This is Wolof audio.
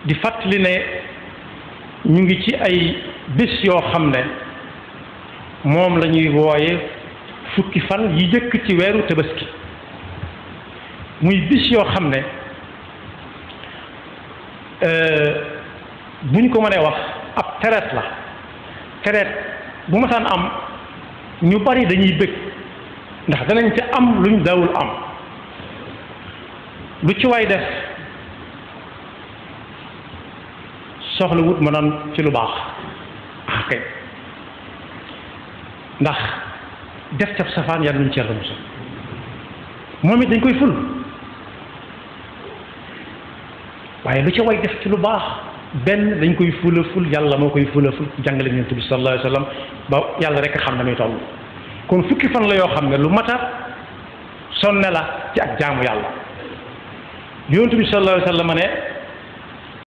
di fàttali ne ñu ngi ci ay bés yoo xam ne moom la ñuy wooye fukki fan yi jëkk ci weeru tabaski muy bis yoo xam ne bu ñu ko mënee wax ab traite la traite bu ma saan am ñu bari dañuy bëgg ndax danañ ca am luñ daawul am lu ci waay def soxla wut ma naan ci lu baax ok ndax def ca safaan yàlla luñ ci yàlla musal moom it dañ koy ful waaye lu ca way def ci lu baax benn dañ koy fula ful yàlla moo koy fula ful jàngale Yonent bi sallallahu alayhi wa sallam ba yàlla rek xam na muy toll kon fukki fan la yoo xam ne lu mata sonne la ci ak jaamu yàlla Yonent bi sallallahu alayhi wa sallam ne